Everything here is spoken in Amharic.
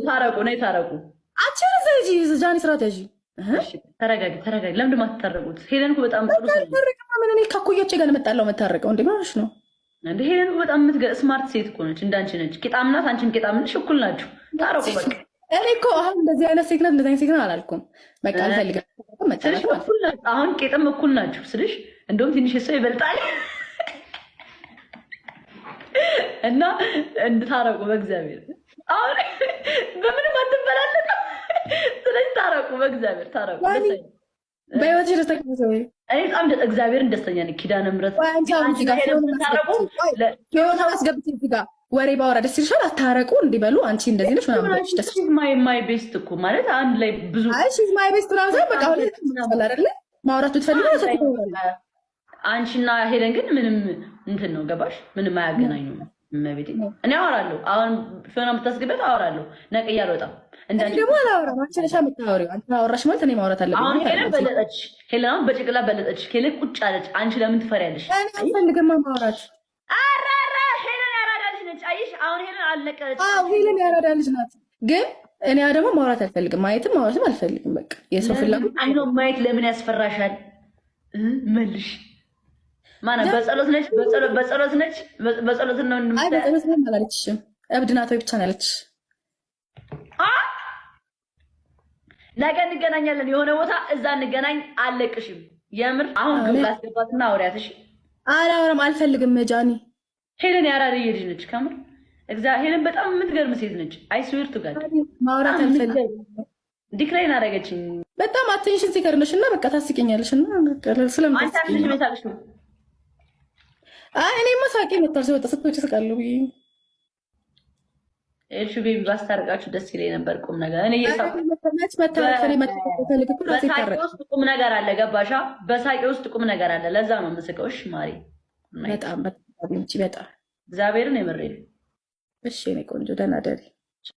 ታረቁ፣ ነይ ታረቁ። አንቺ ጃኒ ስርዓት ያዢ። ተረጋጊ፣ ተረጋጊ። ለምንድን ነው የማትታረቁት? ሄለን እኮ በጣም ጥሩ ሰው። ምን እኔ ከኩዮቼ ጋር ለመጣለው መታረቀው እንዴ ማለት ነው እንደ ሄለን እኮ በጣም smart ሴት እኮ ነች። እንዳንቺ ነች። ቂጣም ናት፣ አንቺም ቂጣም ነሽ። እኩል ናችሁ። ታረቁ በቃ። እኔ እኮ አሁን እንደዚህ አይነት ሴት ናት እንደዚህ አይነት ሴት ናት አላልኩም። በቃ አልፈልግም። አሁን ቄጥም እኩል ናችሁ ስልሽ እንደውም ትንሽ ሰው ይበልጣል እና እንድታረቁ በእግዚአብሔር። አሁን በምንም አትበላለጥም። ስለዚህ ታረቁ፣ በእግዚአብሔር ታረቁ። በህይወትሽ ደስተኛ እኔ በጣም እግዚአብሔርን ደስተኛ ነኝ። ኪዳነ ምሕረት አስገብቼ እዚህ ጋር ወሬ ባወራ ደስ ይልሻል? አታረቁ እንዲበሉ አንቺ እንደዚህ ነሽ ምናምን ደስ my best እኮ ማለት አንድ ላይ ብዙ አይ she's my best ምናምን ሳይሆን በቃ አሁን አይደለ ማውራት ብትፈልጊ አንቺና ሄለን ግን ምንም እንትን ነው ገባሽ? ምንም አያገናኙም። እመቤቴ እኔ አወራለሁ። አሁን ፊዮና የምታስገቢያት አወራለሁ። ነቅዬ አልወጣም። እንዳንቺ ደግሞ አላወራም። አንቺ ነሽ የምታወሪው። አንቺ አወራሽ ማለት እኔ ማውራት አለብኝ። አሁን ሄለን በለጠች። ሄለን አሁን በጭቅላ በለጠች። ሄለን ቁጭ አለች። አንቺ ለምን ትፈሪያለሽ? እኔ አልፈልግም ማውራት። ኧረ ኧረ ሄለን ያራዳ ልጅ ነች። አየሽ፣ አሁን ሄለን አልነቀለች። አዎ ሄለን ያራዳ ልጅ ናት። ግን እኔ ደግሞ ማውራት አልፈልግም። ማየትም ማውራትም አልፈልግም። በቃ የሰው ፍላጎት አይኖ ማየት ለምን ያስፈራሻል? መልሽ ማነው? በጸሎት ነች፣ በጸሎት ነች፣ በጸሎት ነው። አይ በጸሎት ነው አላለችሽም። እብድ ናት ወይ ብቻ ነው ያለችሽ። ነገ እንገናኛለን የሆነ ቦታ እዛ እንገናኝ። አለቅሽም። የምር አሁን ግብ ላስገባትና አውሪያት። እሺ አላወራም፣ አልፈልግም። ጃኒ ሄለን ያራዳ ልጅ ነች። ከምር ሄለን በጣም የምትገርም ሴት ነች። I swear to God ማውራት አልፈልግም። Decline አደረገችኝ። በጣም attention seeker ነሽ እና በቃ ታስቂኛለሽ እና ስለምታስቂኝ እኔማ ሳቄ መታል ሲወጣ ስትወጪ ስቃለሁ ብዬ ኤልሹ baby ባስታርቃችሁ ደስ ይለኝ ነበር። ቁም ነገር እኔ በሳቄ ውስጥ ቁም ነገር አለ። ገባሻ? በሳቄ ውስጥ ቁም ነገር አለ። ለዛ ነው የምስቀው። እሺ ማሪ፣ በጣም በጣም በጣም እግዚአብሔርን የምሬን። እሺ የእኔ ቆንጆ ደህና ደሪ።